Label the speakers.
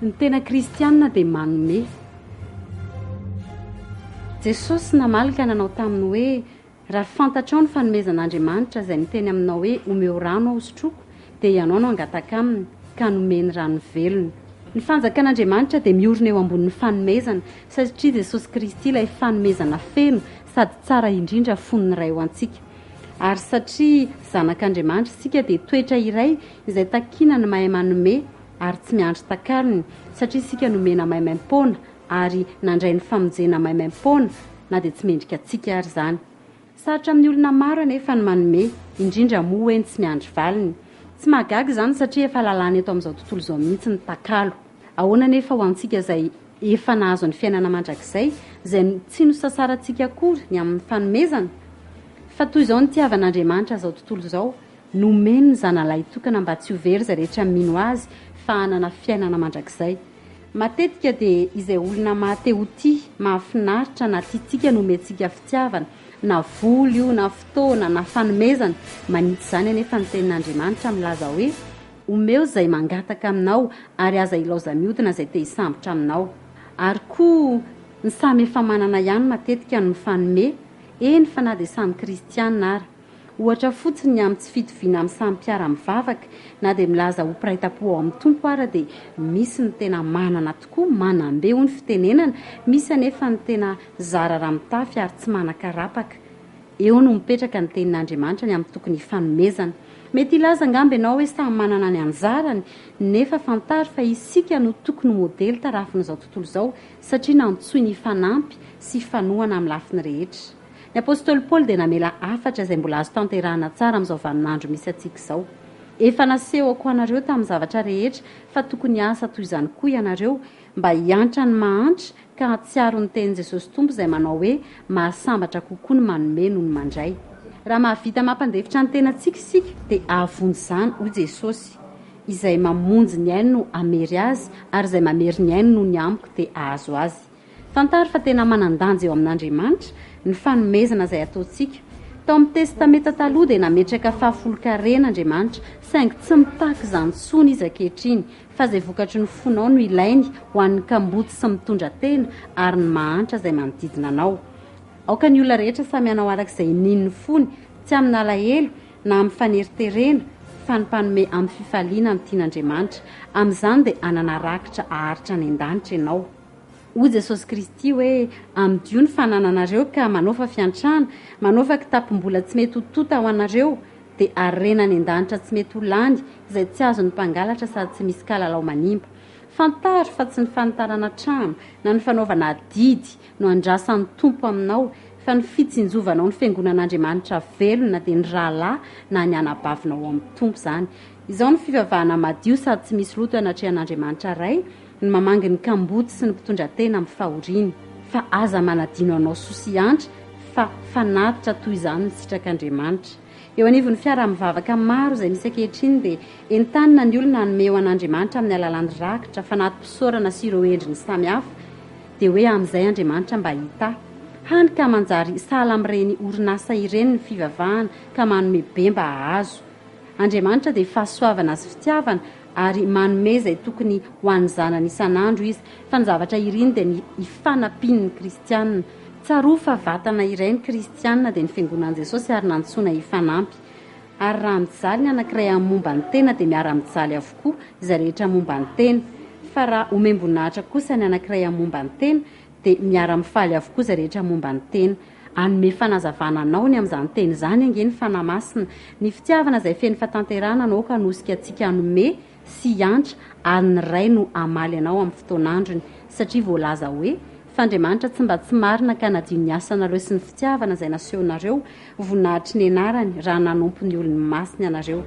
Speaker 1: Ny tena kristianina dia manome. Jesosy namaly ka nanao taminy hoe, Raha fantatrao ny fanomezan'Andriamanitra izay miteny aminao hoe omeo rano aho hosotroiko, dia ianao no hangataka aminy, ka nomeny rano velona. Ny fanjakan'Andriamanitra dia miorina eo ambonin'ny fanomezana, satria Jesosy Kristy ilay fanomezana feno sady tsara indrindra fon'ny Ray ho antsika. Ary satria zanak'Andriamanitra isika dia toetra iray izay takiana ny mahay manome ary tsy miandry takalony, satria isika nomena maimaim-poana ary nandray ny famonjena maimaim-poana na dia tsy mendrika antsika ary izany. Sarotra amin'ny olona maro anefa ny manome, indrindra moa hoe ny tsy miandry valiny. Tsy mahagaga izany satria efa lalàna eto amin'izao tontolo izao mihitsy ny takalo. Ahoana anefa ho antsika izay efa nahazo ny fiainana mandrakizay, izay tsy nosasarantsika akory ny amin'ny fanomezana? Fa toy izao nitiavan'Andriamanitra izao tontolo izao, nomeny ny Zanalahy tokana mba tsy ho very izay rehetra mino Azy fa hanana fiainana mandrakizay. Matetika dia izay olona maha te ho tia, mahafinaritra na tiantsika no omentsika fitiavana, na vola io na fotoana na fanomezana, manitsy izany anefa ny tenin'Andriamanitra milaza hoe, Omeo izay mangataka aminao ary aza ilaoza-miodina izay te hisambotra aminao. Ary koa ny samy efa manana ihany matetika no mifanome, eny fa na dia samy kristiana ara. Ohatra fotsiny ny amin'ny tsy fitoviana amin'ny samy mpiara-mivavaka, na dia milaza ho mpiray tampo ao amin'ny Tompo ara dia misy ny tena manana tokoa, manam-be hoy ny fitenenana, misy anefa ny tena zara raha mitafy ary tsy manan-karapaka. Eo no mipetraka ny tenin'Andriamanitra ny amin'ny tokony hifanomezana. Mety hilaza angamba ianao hoe samy manana ny anjarany, nefa fantaro fa isika no tokony ho modely tarafin'izao tontolo izao satria nantsoiny hifanampy sy hifanohana amin'ny lafiny rehetra. Ny apostoly Paoly dia namela hafatra izay mbola azo tanterahana tsara amin'izao vaninandro misy antsika izao. Efa nasehoko anareo tamin'ny zavatra rehetra fa tokony hiasa toy izany koa ianareo, mba hiantra ny mahantra ka hahatsiaro ny tenin'i Jesosy Tompo izay manao hoe, Mahasambatra kokoa ny manome noho ny mandray. Raha mahavita mampandefitra ny tenantsika isika, dia hahavonjy izany, hoy Jesosy. Izay mamonjy ny ainy no hamery azy, ary izay mamery ny ainy noho ny amiko dia hahazo azy. Fantaro fa tena manan-danja eo amin'Andriamanitra ny fanomezana izay ataontsika. Tao amin'ny Testamenta Taloha dia nametraka fahafolonkarena Andriamanitra, saingy tsy mitaky izany intsony Izy ankehitriny, fa izay vokatry ny fonao no ilainy ho an'ny kamboty sy mitondra tena ary ny mahantra izay manodidina anao. Aoka ny olona rehetra samy hanao araka izay inian'ny fony, tsy amin'alahelo na amin'ny faneriterena, fa ny mpanome amin'ny fifaliana no tian'Andriamanitra. Amin'izany dia hanana rakitra haharitra any an-danitra ianao. Hoy Jesosy Kristy hoe, Amidio ny fanananareo ka manaova fiantrana, manaova kitapom-bola tsy mety ho tonta ho anareo, dia harena any an-danitra tsy mety ho lany, izay tsy azon'ny mpangalatra sady tsy misy kalalao manimba. Fantaro fa tsy ny fanitarana trano na ny fanaovana adidy no andrasan'ny Tompo aminao, fa ny fitsinjovanao ny Fiangonan'Andriamanitra velona, dia ny rahalahy na ny anabavinao ao amin'ny Tompo izany. Izao no fivavahana madio sady tsy misy loto eo anatrehan'Andriamanitra Ray, ny mamangy ny kamboty sy ny mpitondra tena amin'ny fahoriany. Fa aza manadino anao soa sy antra fa fanatitra toy izany ny sitrak'Andriamanitra. Eo anivon'ny fiaraha-mivavaka maro izay misy ankehitriny dia entanina ny olona hanome ho an'Andriamanitra amin'ny alalan'ny rakitra, fanati-pisaorana sy ireo endriny samihafa, dia hoe amin'izay Andriamanitra mba hitahy. Hany ka manjary sahala amin'ireny orinasa ireny ny fivavahana ka manome be mba hahazo. Andriamanitra dia fahasoavana sy fitiavana ary manome izay tokony ho an'ny zanany isan'andro Izy, fa ny zavatra iriny dia ny hifanampian'ny kristiana. Tsarovy fa vatana iray ny kristiana dia ny Fiangonan'i Jesosy ary nantsoina hifanampy. Ary raha mijaly ny anankiray amin'ny momba ny tena dia miara-mijaly avokoa izay rehetra momba ny tena. Fa raha omem-boninahitra kosa ny anankiray amin'ny momba ny tena dia miara-mifaly avokoa izay rehetra momba ny tena. Hanome fanazavana anao ny amin'izany teny izany ange ny Fanahy Masina. Ny fitiavana izay feno fatanterahana no aoka hanosika antsika hanome sy hiantra ary ny Ray no hamaly anao amin'ny fotoan'androny satria voalaza hoe, Fa Andriamanitra tsy mba tsy marina ka nadio ny asanareo sy ny fitiavana izay nasehonareo, voninahitry ny anarany, raha nanompo ny olony masina ianareo.